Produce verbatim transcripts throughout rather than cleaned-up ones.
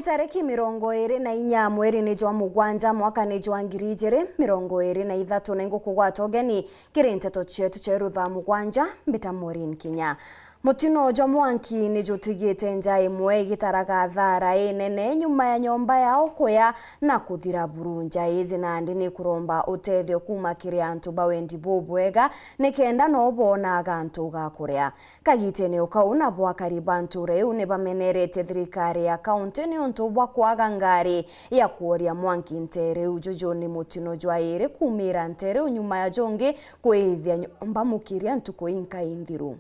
Tariki mirongo iri na inya mweri ni jwa mugwanja mwaka ni jwa ngiri ijiri mirongo iri na ithatu, ni ngukugwata ugeni kiri nteto cietu cia Rutha mugwanja, mbita Maureen Kinya. Mutino jwa mwanki ni jutigite nja imwe igitaraga thara inene nyuma ya nyomba yao kuya na kuthira buru. Nja iji nandi ni kuromba utethio kuuma kiri antu ba wendi bubwega, nikenda no boona gantu ga kuria. Kagitene o kau, nabo akari ba ntuura iu ni bameneretie thirikari ya kaunti niuntu bwa kwaga ngari ya kworia mwanki nteere iu. Juju ni mutino jwa iiri kuumira nteere iu nyuma ya jungi kwiithia nyomba mukiria ntuku inkai nthiru.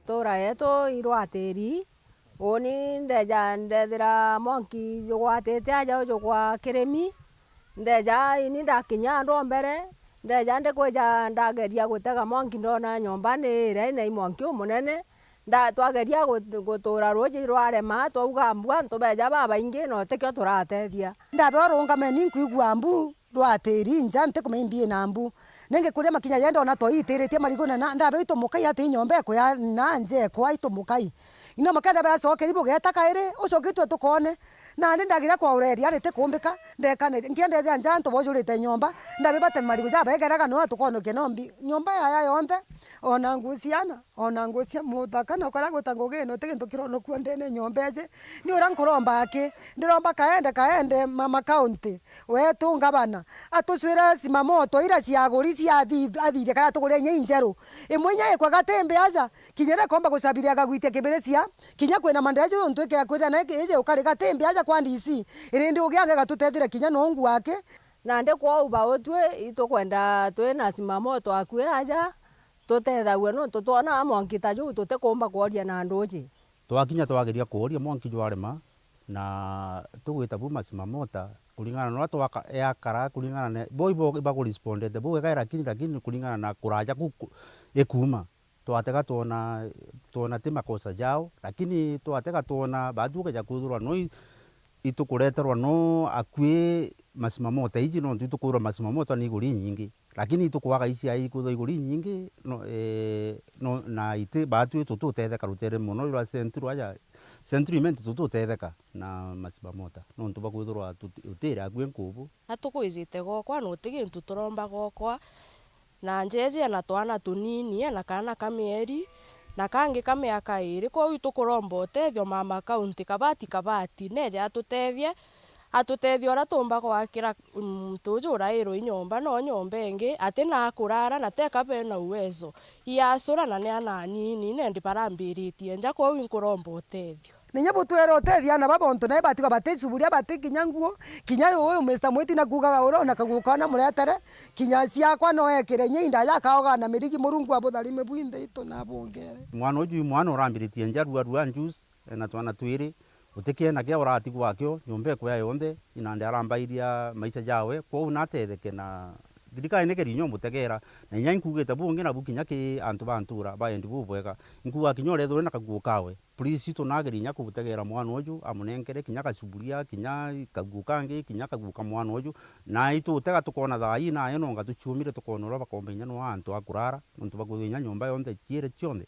Ntuura yetu irwatiri, uuni ndeeja ndeethira mwanki jugwatite aja uju gwa kirimi. Ndeeja ini ndakinya andu o mbere, ndeeja ndikwija ndageria gutega mwanki, ndoona nyomba ni iria ina mwanki umunene. Nda-, twageria gu-, gutuura ruuji rwarema, twauga mbu, antu beeja babaingi, na utikio turatethia. Ndabea urungameni, nkwigua mbu rwatiri nja, ntikumenya imbi ina mbu. Ningi kuria makinya ja ndoona toi itiritie marigu, na na-, ndabea itumukai ati nyomba ikuya na nja ikwa itumukai. Ino mukenda bacokeri bugeta kairi, ucoki twe tukone. Nandi ndagira kwaura iria ritikumbika, ndekana nkiendeethia nja antu bojurite nyomba, ndabe bate marigu jabegeraga no atukonokia no mbi. Nyomba yaya yonthe, ona nguu ciana, ona nguu cia muthaka, na ukaria gwita ngugi ino, ti gintu kironokua ndene nyomba iji. Ni uria nkuromba aki, ndiromba kaende, kaende mama county, wetu ngavana, atucwire simamoto iria ciaguri cia athi-, athithia kana atugurie inya injeru. Imwe inya ikwa gatimbi aja, kinya iria ikomba gucabiria gagwitia kibiricia, kinya kwina mandira ju ntwike ya kwithia na iji ukari gatimbi aja kwa D C, irindi ugianga igatutethire kinya nongu aki. Nandi kwou bautwi itukwenda twina simamoto akui aja, tutethagua nontu twona mwanki ta juu tutikumba kworia na nduuji. Twakinya twageria kworia mwanki jwarema, na tugwita bu masimamota, kuringana na uria twaka-, yakara, kuringana na bo ibo ibakurespondete bwega, lakini, lakini kuringana na kuraja ku, ku, ikuuma, twatega twona, twona ti makosa jao, lakini twatega twona baatwi ukeja kwithirwa no i-, itukureterwa no akui masimamota iji, nontu itukwirwa masimamota ni iguri inyingi. Lakini itukwaga ici ai ikwithwa iguri inyingi, no, eh, no, na iti baatwi tututetheka rutere mono rwa Central aja, Central Imenti tututetheka na masimamota, nontu bwa kwithirwa tuti-, utiri akui nkubu. Na tukwijite gokwa, na uti gintu turomba gokwa, na njeeji ena twana tunini, ena kaana ka mieri, na kangi ka miaka iiri. Kwou itukuromba utethio mama kaunti kabati kabati, neeje atutethie, atutethie uria tuumba gwakira muntu uju urairwe i nyomba, no nyomba ingi, ati na akurara, na teka bena uwezo. Iacura na ni ana anini, nendi barambiritie nja, kwou inkuromba utethio. Na inya butwere utethia aana baba, untu nae batiga bati cuburia, bati kinya nguo, kinya uyu Mister Mwiti na kuugaga uria ona kaguo kaana muretere, kinya ciakwa no ekire inya inda aja akaoga na mirigi. Murungu abutharime bwinthe itu na abongere. Mwana uju i mwana urambiritie nja rua rua njusi, ena twana twiri, utikiena kia uratigwa akio, nyomba ekwe ya yonthe, inandi arambairia maisha jawe, kwou natetheke na thirikari nikeri inya umutegera, na inya inkugite bungi nabu kinya ki antu ba ntura ba endi bubwega, inkuga kinya urethirwe na kaguo kawe, please itu nageri inya kubutegera mwana uju, amunenkere kinya gacuburia, kinya kaguo kangi, kinya kaguo ka mwana uju, na itutega tukona thaa ii nayo nonga tuciumire tukona uria bakomba inya no antu a kurara, nontu bakwithwa inya nyomba yonthe ciire cionthe.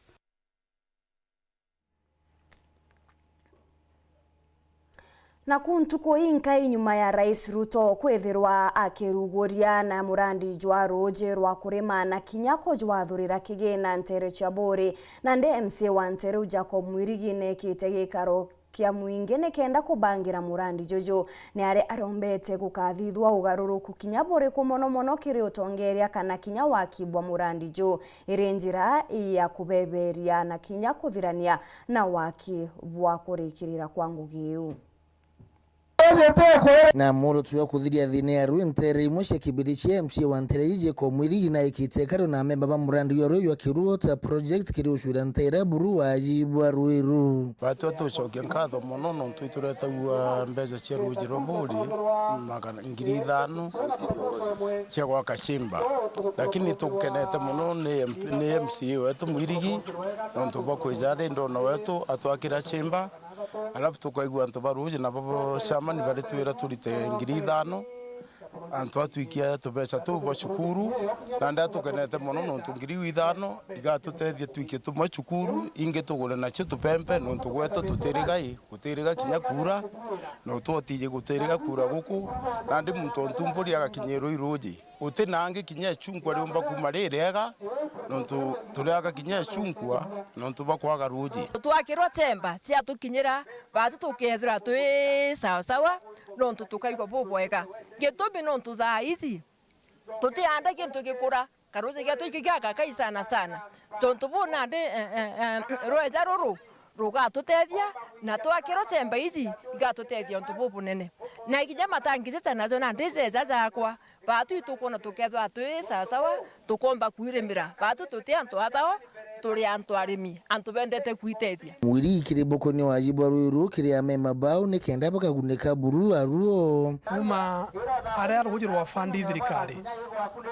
Naku ntuku inkai nyuma ya Rais Ruto kwithirwa akiruguria na murandi jwa ruuji rwa kurima na kinya kujwathurira kigina ntere cia Buuri, nandi M C A wa ntere iu Jacob Mwirigi nekite gikaro kia mwingi nikenda kubangira murandi juju. Ni ari arombete gukathithua ugaruruku kinya buriku, mono mono kiri utongeria kana kinya waki bwa murandi ju, iri njira ya kubeberia na kinya kuthirania na waki bwa kurikirira kwa ngugi iu. Na mworoto jwa kuthiria thiina ya rui ntere imwe cia kibiri cia M C A wa ntere iji Jacob Mwirigi naikite karo na amemba ba murandi jwa rui jwa Kiruo ta project kiri ucwira ntere buru waji bwa rui ru. Batwi tucokia nkatho mono nontu ituretagua mbeca cia ruuji rwa Buuri magana, ngiri ithano cia gwaka cimba. Lakini tukenete mono ni M P, ni M C A wetu Mwirigi, nontu bwa kwija ari ndona wetu atwakira cimba, alafu tukaigua antu ba ruuji nabo bo chairman baritwira turite ngiri ithano. Antu atwikia tubeca tuu bwa cukuru, nandi atukenete mono nontu ngiri ithano igatutethia twikie tumwe cukuru, ingi tugure nacio tupempe, nontu gwetu tutiriga i, gutiriga kinya kuura, na utwotiji gutiriga kuura guku, nandi muntu o Ntumburi agakinyirwa i ruuji. Uti na angi kinya ichunkwa riumba kuuma ririega, nontu turiaga kinya ichunkwa nontu bwa kwaga ruuji. Twakirwa chemba ciatukinyira, baatu tukethirwa twi sawasawa, nontu tukaigua bubwega. Gitumi nontu thaa iji tutianda gintu gikura, karuuji geetu giki giagakai sana sana. Tontu buu nandi, eh, eh, eh, rweja ruru rugatutethia, na twakirwa chemba iji igatutethia untu bubunene. Na kinya matangi jita najo nandi jeja jakwa, baatu itukwona tukethirwa twi sawasawa, tukomba kwirimira. Baatu tuti antu athao, turi antu arimi, antu bendete kwitethia. Mwiri kiri bukuni waji bwa rui ruu kiri amema bao ni kenda bakagunika buru aruo. Kuuma aria ruuji rwa fund i thirikari,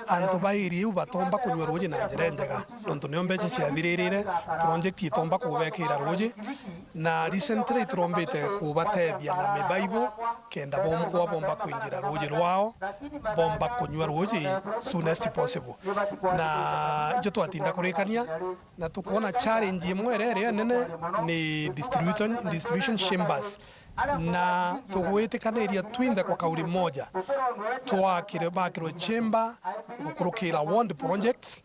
antu ba area iu batomba kunyua ruuji na njira injega, nontu nio mbeca ciathiririre, project itomba kubekira ruuji, na recently turombite kubatethia na mibaibo, kenda bomkwa bomba kwinjira ruuji rwao, bomba kunyua ruuji soonest possible. Na ijo twatinda kurikania, na tukwona challenge imwe iria iri nene ni distribution, distribution chambers. Na tugwitikaniria twinthe kwa kauli moja, twakire, bakirwe chamber gukurukira ward projects,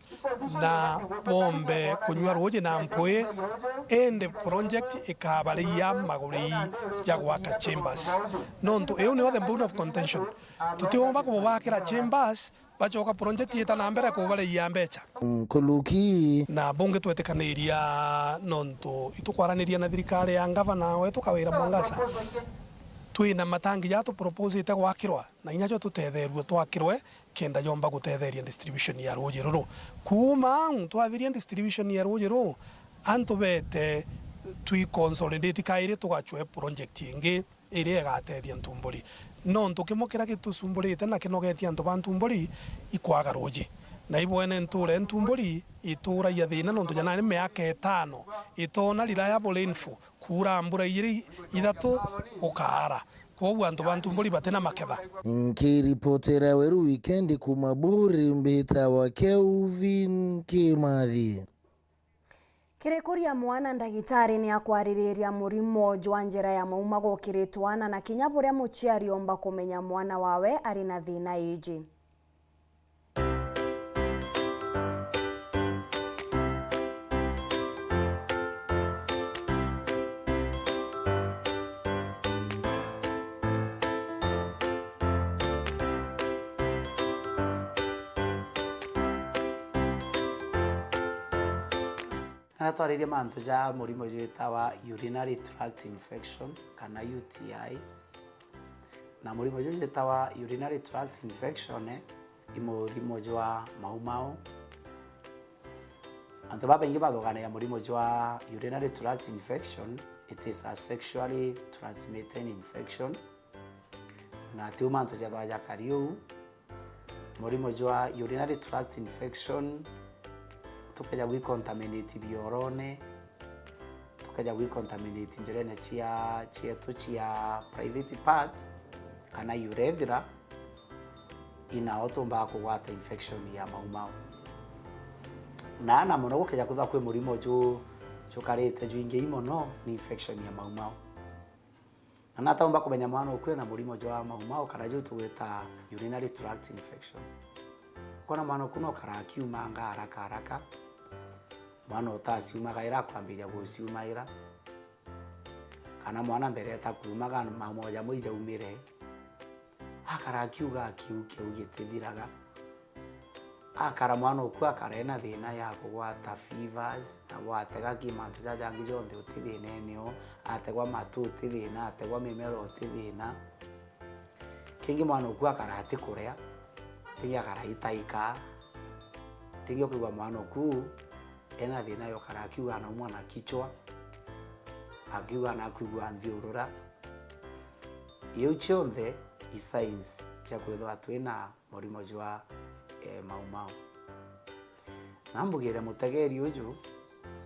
na bombe kunyua ruuji na mpwi, indi project ikabariia maguri ja gwaka chambers. Nontu iu nio the bone of contention. Tutiumba kububakira chambers, bacoka project ita na mbere kubareia mbeca. Nkuluki. Na bungi twetikaniria nontu itukwaraniria na thirikari ya ngavana wetu Kawira Mwangaza. Twina matangi ja tuproposite gwakirwa, na inya jo tutetherue twakirwe, kenda jomba gutetheria distribution ya ruuji ruru. Kuuma au, twathiria distribution ya ruuji ruu, antu bete twi consolidate kairi tugacwe project ingi iria igatethia Ntumburi. Nontu kimwe kiria gitusumburite na kinogetie antu ba Ntumburi ikwaga ruuji. Na ibwene ntuura ya Ntumburi ituuragia thina nontu ja nani miaka itano itoona reliable rainfall, kuura mbura ijiri ithatu gukaara. Kwoguo antu ba Ntumburi batina maketha. Nkiripotera Weru Wikendi kuuma Buri, mbitawa Kelvin Kimathi. Kirikuria mwana, ndagitari ni akwaririria murimo jwa njira ya mauma gukiri twana, na kinya buria muciari omba kumenya mwana wawe ari na thina iji. Na twaririe mantu ja murimo jwitawa urinary tract infection kana U T I. Na murimo juu jwitawa urinary tract infection, eh, i murimo jwa maumau. Antu babaingi bathuganagia murimo jwa urinary tract infection, it is a sexually transmitted infection. Na tiu mantu jethwa jakari uu. Murimo jwa urinary tract infection, tukeja gwi contaminate biorone, tukeja gwi contaminate njirene cia, cietu cia private parts, kana urethra, inao tumbaga kugwata infection ya maumau. Na ana mono gukeja kwithwa kwi murimo ju, jukarite jwingi mono ni infection ya maumau. Na nataumba kumenya mwana uku ena murimo jwa maumau kana juu tugwita urinary tract infection. Ukona mwana uku no karakiumanga haraka haraka, mwana utaciumaga ira akwambiria guciumaira, kana mwana mbere etakuumaga mamoja mwijaumire, akara akiuga akiu kiu gitithiraga. Akara mwana uku akara ena thina ya kugwata fevers, na gwatega ki mantu jaja jangi jonthe uti thinene o, ategwa matu uti thina, ategwa mimera uti thina. Kingi mwana uku akara ati kuria, ringi akara itaika, ringi ukaigua mwana uku ena thina ya ukara akiuga anaumwa na kichwa, akiuga anakuigua nthiurura. Iu cionthe i signs cia kwithwa twina murimo jwa, eh, maumau. Na mbugire mutegeri uju,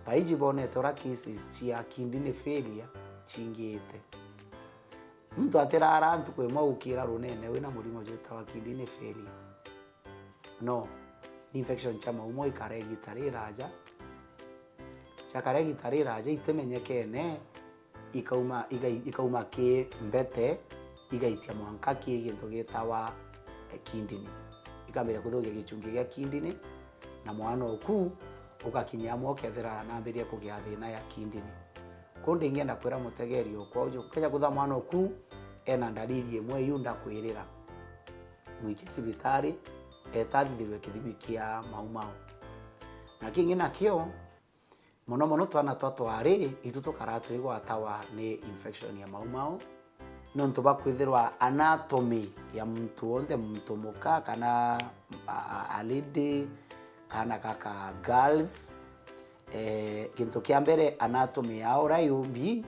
thaiji bonete uria cases cia kidney failure cingite. Muntu atiraara ntuku imwe ukira runene wina murimo jwitawa kidney failure. No, ni infection cia maumau ikara igita riraja. Ciakara igita riraja itimenyekene, ikauma, igai-, ikauma ki mbete, igaitia mwanka ki gintu gitawa, eh, kidney. Ikambiria kuthukia gichungi gia kidney, na mwana oku ugakinya amwe ukethira arambiria kugia thina ya kidney. Kundi ingenda kwira mutegeri okwa uju, ukeja kutha mwana oku ena ndariri imwe iu ndakwirira, mwiki cibitari, etathithirwe kithimi kia maumau. Na kingi nakio, mono mono twana twa twari, itu tukaraa twigwatawa ni infection ya maumau, nontu bwa kwithirwa anatomy ya muntu wonthe, muntu muka kana a, a, a lady, kana gaka girls, eh, gintu kia mbere, anatomy yao uria yumbi,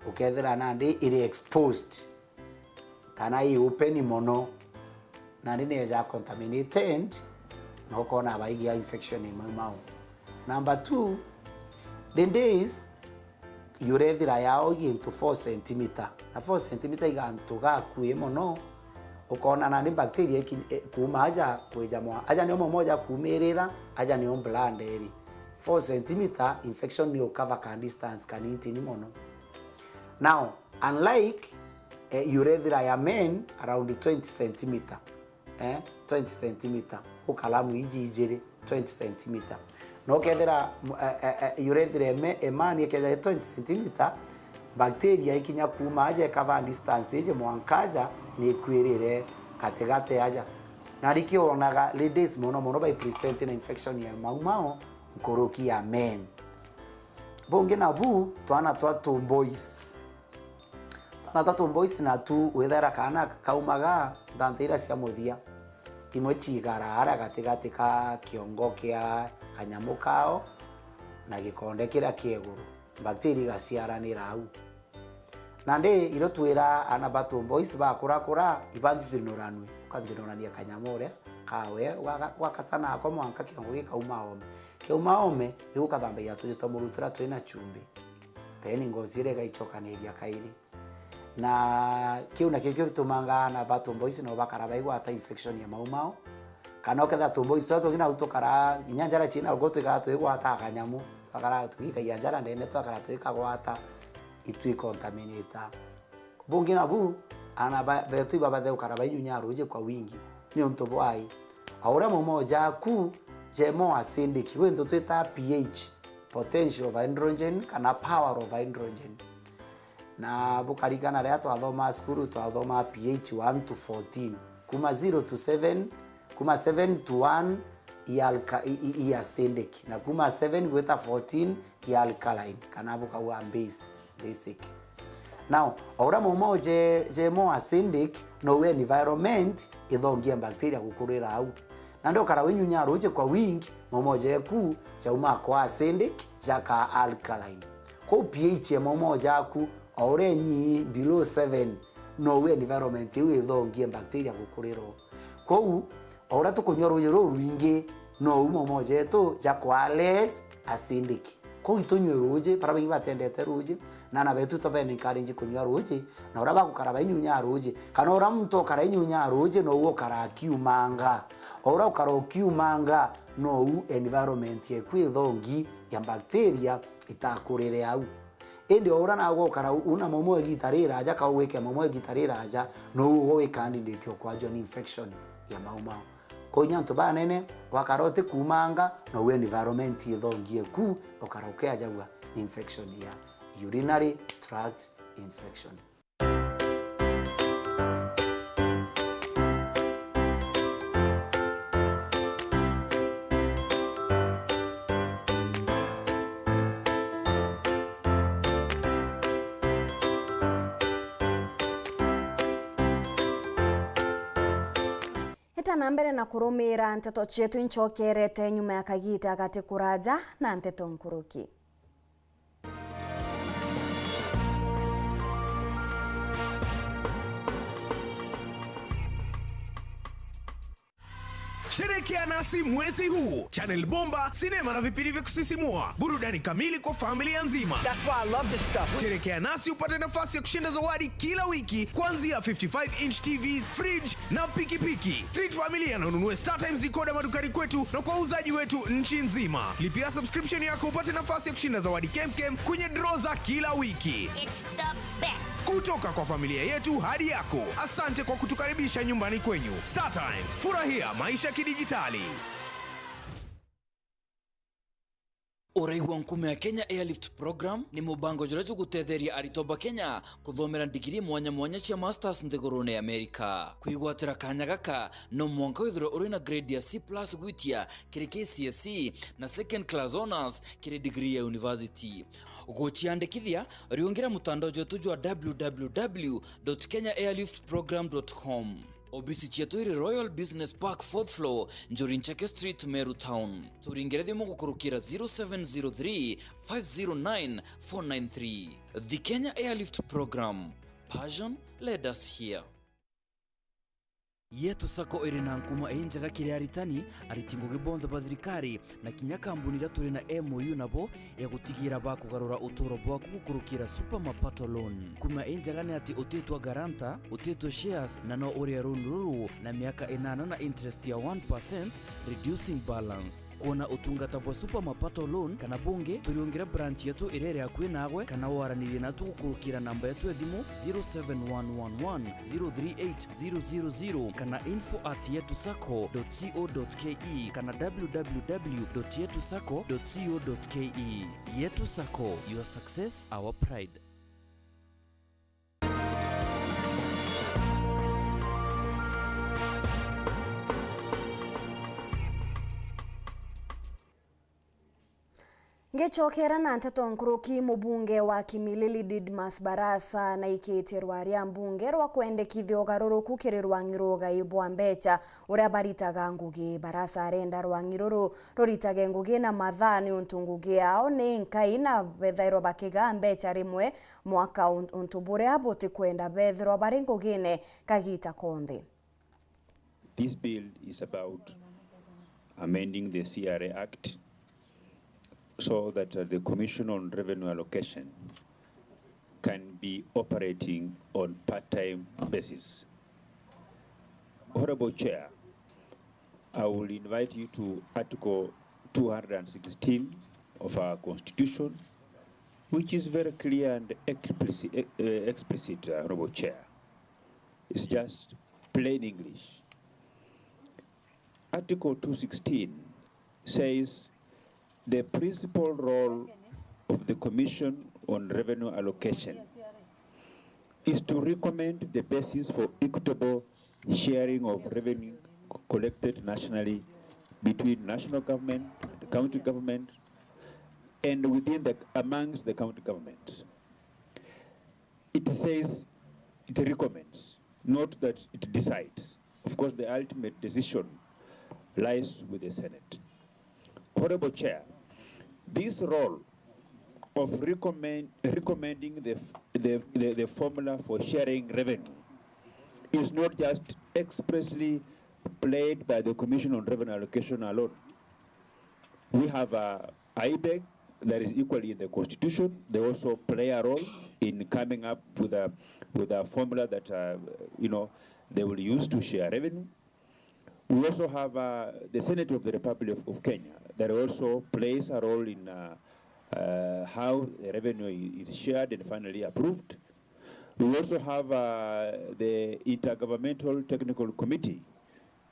ukethira nandi iri exposed kana i open mono, nandi neja contaminated, na ukona baigia infection ya maumau. Number two, the days, yurethira yao gintu four centimeter. Na four centimeter i gantu gakui mono, ukona nandi bacteria iki-, e, kuuma aja kwija mwa-, aja nio momoja kuumirira, aja nio blood iri. Four centimeter infection ni ukava ka distance kanintini mono. Now, unlike, eh, urethira ya men around twenty centimeter, eh, twenty centimeter, ukalamu iji ijiri, twenty centimeter. Na ukethira, m-, eh, eh, eh, urethira eme-, emani ekeja twenty centimeter, bacteria ikinya kuuma aja ikava distance iji mwanka aja, ni ikwirire gatigati aja. Na riki wonaga ladies mono mono bai present na infection ya maumau nkuruki ya men. Bungi nabu, twana twa tu boys. Twana twa tu boys natu withaira kaana kaumaga ntanta iria cia muthia. Imwe ciigara aria gatigati ka kiongo kia kanyamu kao na gikonde kiria kia iguru. Bacteria igaciaranira au. Nandi irio twira aana ba tu boys bakurakura, ibathithinuranue. Ukathinunania kanyamu uria kawe, ugaka-, ugakasa nako mwanka kiongo gikauma oome. Kiauma oome, riu ukathamba iatu jitwa muru turia twina chumbi. Then ngozi iria igaicokaniria kairi. Na kiu nakio kio gitumanga aana ba tu boys no bakara baigwata infection ya maumau. Kana ukethira tu boys turia tungi nau tukara, inya njara ciina rugo twikara twigwata kanyamu. Twakara tugikagia njara ndene, twakara twikagwata, itwi contaminate. Bungi nabu, aana ba-, betu ibabathe gukara bainyunya ruuji kwa wingi. Niuntu bwai? O uria maumau jaku je more acidic, gwi into twita pH, potential of hydrogen, kana power of hydrogen. Na bukarikana riria twathoma cukuru, twathoma pH one to fourteen. Kuma zero to seven, kuma seven to one, i alka-, i, i, i acidic. Na kuma seven gwita fourteen, i alkaline, kana bukauga base, basic. Now, o uria maumau je, je more acidic, nou environment ithongie bacteria gukurira au. Nandi ukara winyunya ruuji kwa wingi, maumau jeku jauma kwa acidic, jaka alkaline. Kou pH ya maumau jaku, o uria inyi below seven, nou environment iu ithongie bacteria gukurira o. Kou, o uria tukunyua ruuji ruu rwingi, nou maumau jetu jakwaa less acidic. Kou itunyue ruuji, baria baingi batendete ruuji, na aana betu tubene encourage kunyua ruuji, na uria bagukara bainyunya ruuji, kana uria muntu ukara inyunya ruuji, nou ukara akiumanga. O uria ukara ukiumanga, nou environment yeku ithongi ya bacteria itakurire au. Indi o uria nagwe ukara u-, una maumau igita riraja, ka ugwike maumau igita riraja, nou ugwe wi candidate o kwajua ni infection ya maumau. Kou inya antu banene, wakara utikumanga, nou environment ithongie ku, ukara ukiajagua ni infection ya urinary tract infection. Eta na mbere na kurumiira nteto cietu incokerete nyuma ya kagiita gati kuraja na nteto nkuruki. Sherekea nasi mwezi huu. Channel bomba, sinema na vipindi vya kusisimua, burudani kamili kwa familia nzima. That's why I love this stuff. Sherekea nasi upate nafasi ya kushinda zawadi kila wiki, kuanzia fifty-five inch T V, fridge na pikipiki. Treat familia na ununue StarTimes decoder madukani kwetu na kwa wauzaji wetu nchi nzima. Lipia subscription yako upate nafasi ya kushinda zawadi kemkem kwenye draw za kila wiki. It's the best. Kutoka kwa familia yetu hadi yako, asante kwa kutukaribisha nyumbani kwenyu. StarTimes, furahia maisha kidijitali. Uraigua nkume ya Kenya Airlift Program ni mubango juria jugutetheria aritwa ba Kenya kuthomera ndigiri mwanya mwanya cia masters nthigurune ya Amerika. Kwigwatira kanya gaka, no mwanka withirwe uri na grade ya C plus gwitia kiri K C S E na second class honours kiri degree ya university. Guciandikithia, riungira mutandao jwetu jwa w w w dot kenya airlift program dot com. Obisi cietu iri Royal Business Park, fourth floor, Njuri Ncheke Street, Meru Town. Turingire thimu gukurukira zero seven zero three, five zero nine, four nine three. The Kenya Airlift Program. Passion led us here. Yetu Sacco iri na nkuma injega kiri aritani, ariti ngugi bonthe ba thirikari, na kinya kambuni iria turi na M O U nabo ya gutigira bakugarura uturo bwaku gukurukira Super Mapato Loan. Nkuma injega ni ati utitwa guarantor, utitwa shares, na no urie loan ruru na miaka inana na interest ya one percent, reducing balance. Kwona utungata bwa Super Mapato Loan kana bungi, turiungire branch yetu iria iri akui naagwe, kana waranirie natu gukurukira namba yetu ya thimu zero seven one one one zero three eight zero zero zero kana info at yetu sacco dot co dot ke kana w w w dot yetu sacco dot co dot ke. Yetu Sacco, your success, our pride. Ngicokera na nteto nkuruki, mubunge wa Kimilili Didmus Barasa naikitie rwaria mbunge rwa kwendekithia ugaruruku kiri rwang'i rwa ugai bwa mbecha uria baritaga ngugi. Barasa arenda rwang'i ruru ruritage ngugi na mathaa, niuntu ngugi yao ni nkai na bethairwa bakigaa mbecha rimwe mwaka, un-, untu buria butikwenda bethirwa bari ngugine kagita konthe. This bill is about amending the C R A Act so that, uh, the Commission on Revenue Allocation can be operating on part-time basis. Honorable Chair, I will invite you to Article two hundred and sixteen of our Constitution, which is very clear and explicit, eh, eh, explicit, uh, Honorable Chair. It's just plain English. Article two sixteen says the principal role of the Commission on Revenue Allocation is to recommend the basis for equitable sharing of revenue collected nationally between national government, the county government, and within the, amongst the county governments. It says it recommends, not that it decides. Of course, the ultimate decision lies with the Senate. Honorable Chair, this role of recommend, recommending the, the, the, the formula for sharing revenue is not just expressly played by the Commission on Revenue Allocation alone. We have a IBEC that is equally in the Constitution. They also play a role in coming up with a, with a formula that, uh, you know, they will use to share revenue. We also have, uh, the Senate of the Republic of, of Kenya that also plays a role in, uh, uh, how the revenue i-, is shared and finally approved. We also have, uh, the Intergovernmental Technical Committee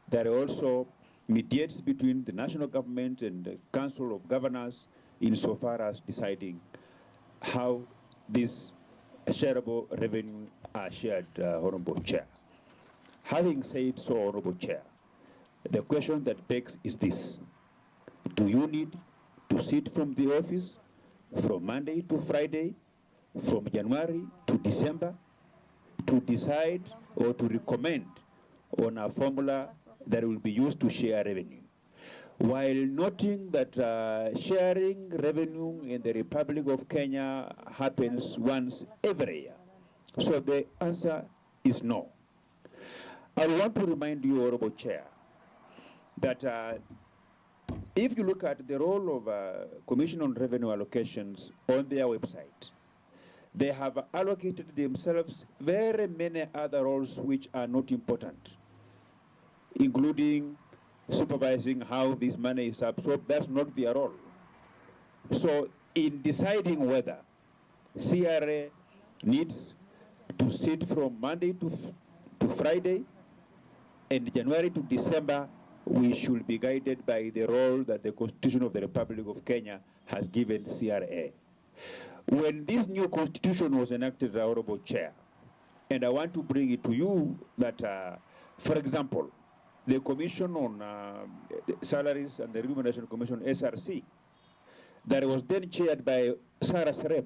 that also mediates between the national government and the Council of Governors insofar as deciding how these shareable revenue are shared, uh, Honorable Chair. Having said so, Honorable Chair, the question that begs is this. Do you need to sit from the office from Monday to Friday, from January to December, to decide or to recommend on a formula that will be used to share revenue? While noting that, uh, sharing revenue in the Republic of Kenya happens once every year. So the answer is no. I want to remind you, Honorable Chair, that, uh, if you look at the role of, uh, Commission on Revenue Allocations on their website, they have allocated themselves very many other roles which are not important, including supervising how this money is absorbed. That's not their role. So, in deciding whether C R A needs to sit from Monday to, to Friday, and January to December, we should be guided by the role that the Constitution of the Republic of Kenya has given C R A. When this new constitution was enacted, Honorable Chair, and I want to bring it to you that, uh, for example, the Commission on, uh, Salaries and the Remuneration Commission, S R C, that was then chaired by Sarah Serem,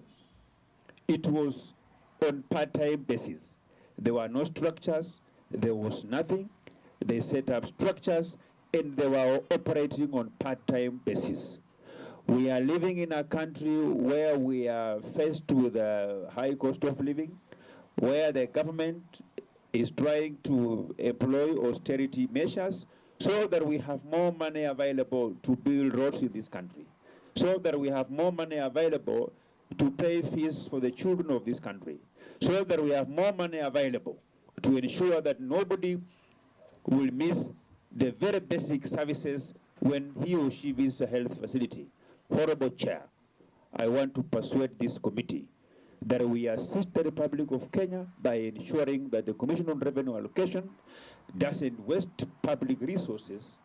it was on part-time basis. There were no structures, there was nothing. They set up structures and they were operating on part-time basis. We are living in a country where we are faced with a high cost of living, where the government is trying to employ austerity measures so that we have more money available to build roads in this country, so that we have more money available to pay fees for the children of this country, so that we have more money available to ensure that nobody will miss the very basic services when he or she visits a health facility. Honorable Chair, I want to persuade this committee that we assist the Republic of Kenya by ensuring that the Commission on Revenue Allocation doesn't waste public resources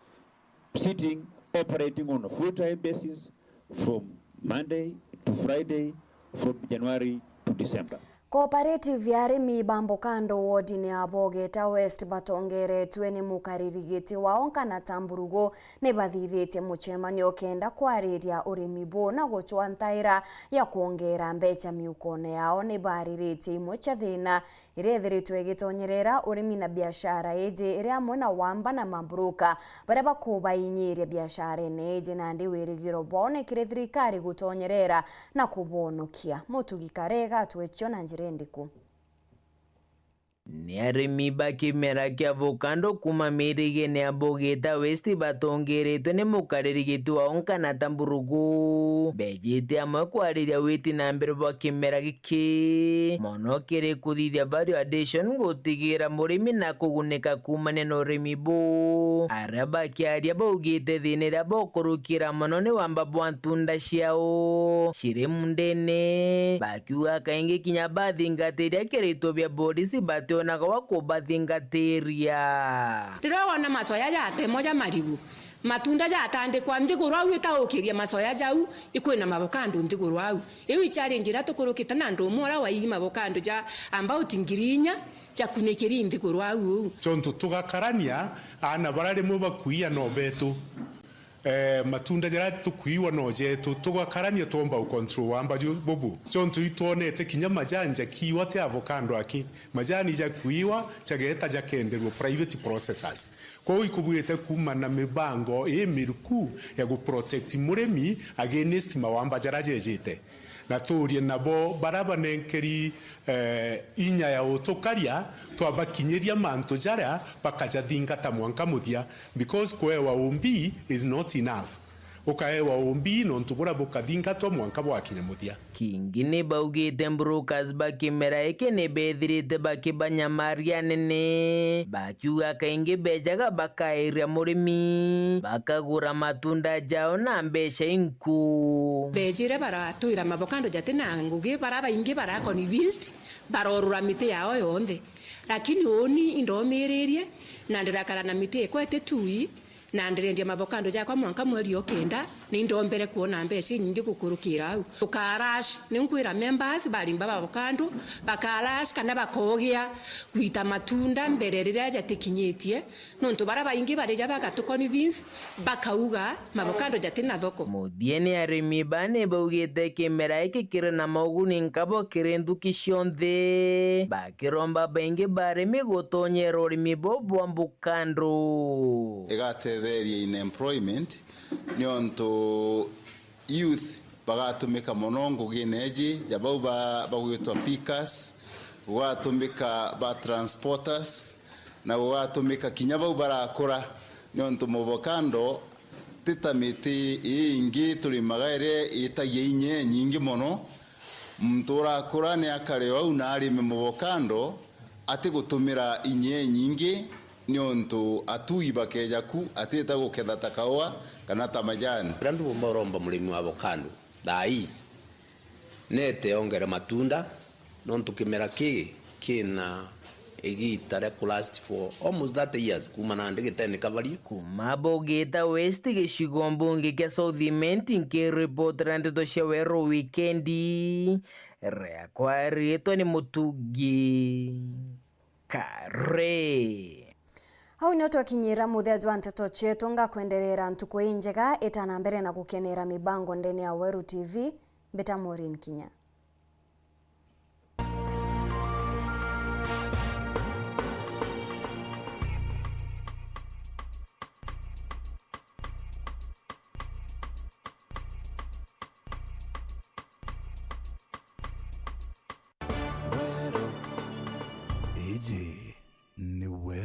sitting, operating on a full-time basis from Monday to Friday, from January to December. Cooperative ya arimi ba mbokando wodine ya Bogeta West batongeretwe ni mukariri giti wao Nkana Tamburugu ni bathithitie mucemanio kenda kwariria urimi buu na gucwa ntaira ya kwongera mbeca miukone yao. Ni bariritie imwe cia thina iria ithiritwe igitonyerera urimi na biashara iji, iri amwe na wamba na mabroka baria bakubainyiria biasharene iji, nandi wirigiro bwao ni kiri thirikari gutonyerera na kubonokia. Mutugi Karega atwecio na njira indiku? Ni arimi ba kimera kia avocado kuuma mirigene ya Bogeta West batongeretwe ni mukariri giti wao Nkana Tamburugu. Bejite amwe kwariria witi na mbere bwa kimera giki, mono kiri kuthithia value addition gutigira murimi na kugunika kuumania na urimi buu. Aria bakiaria baugite thina iria bokurukira mono ni wamba bwa ntunda ciao ciri mundene, bakiuga kaingi kinya bathingatiria kiritwa bia borisi bationaga wa kubathingatiria. Riria wona macoya jatemwa ja marigu, matunda jatandikwa nthiguru au, itaukiria macoya jau, ikwina mavokando nthiguru au. Iu ichallenge iria tukurukite na andu umwe uria waii mavokando ja about ngiri inya jakunikiri nthiguru au uu. Ciontu tugakarania, aana baria rimwe bakuia no betu. Eh, matunda jaria tukuiwa no jetu, tugakarania twomba u control wamba ju-, bubu. Ciontu itwonete kinya majani jakiiwa ti avocado aki. Majani jakuiwa, jageeta jakenderua private processors. Kwou ikubuite kuuma na mibango imiriku ya gu protect murimi against mawamba jaria jejite. Na tuurie nabo baria banenkeri, eh, inya ya utukaria, twabakinyiria mantu jaria bakajathingata mwanka muthia, because kwewa umbi is not enough. Ukaewa umbi nontu buria bukathingatwa mwanka bwakinya muthia. Kingi ni baugite brokers ba kimera iki ni bethirite bakibanyamaria anene, bakiuga kaingi bejaga bakairia murimi, bakagura matunda jao na mbeca inku. Bejire baratwira mavokando jati na ngugi, bara baingi bara convinced, barorura miti yao yonthe. Lakini uni indomiririe, na ndirakara na miti ikwa ititui, na ndirendia mavokando jakwa mwanka mweri o kenda, ni ndombere kwona mbeca inyingi gukurukira au. Tukarash, ni nkwira members barimba mavokando, bakarash kana bakogia gwita matunda mbere riria jatikinyitie, nontu bara baingi barija bagatu convince, bakauga mavokando jati na thoko. Muthia ni arimi ba ni baugite kimera iki kiri na mauguni nkabo kiri nthuki cionthe, bakiromba baingi ba arimi gutonyera urimi buu bwa mbuka. Kando. Igatetheria in employment, niontu youth bagatumika mono ngugine iji, ja bau ba-, bagwitwa pickers, gugatumika ba transporters, na gugatumika kinya bau barakura Nontu muvokando ti ta miti ii ingi turimaga iria itagia inya inyingi mono. Muntu urakura ni akare o au na arime muvokando, atigutumira inya inyingi, nontu atui bakeja ku atita guketha ta kaua kana ta majani. Uria nduumba uromba murimi wa avocado thaa ii, nete ongere matunda, nontu kimera kii kina igiita ria ku last for almost thirty years, kuuma nandi gitene kabari. Kuuma Bogita West, gicigo mbunge kia South Imenti, nkiripotera ndeto cia Weru Wikendi, riakwa riitwa ni Mutugi Kare. Au nio twakinyira muthia jwa nteto cietu. Ngakwenderera ntuku injega, itana mbere na gukenera mibango ndene ya Weru T V. Mbita Maureen Kinya.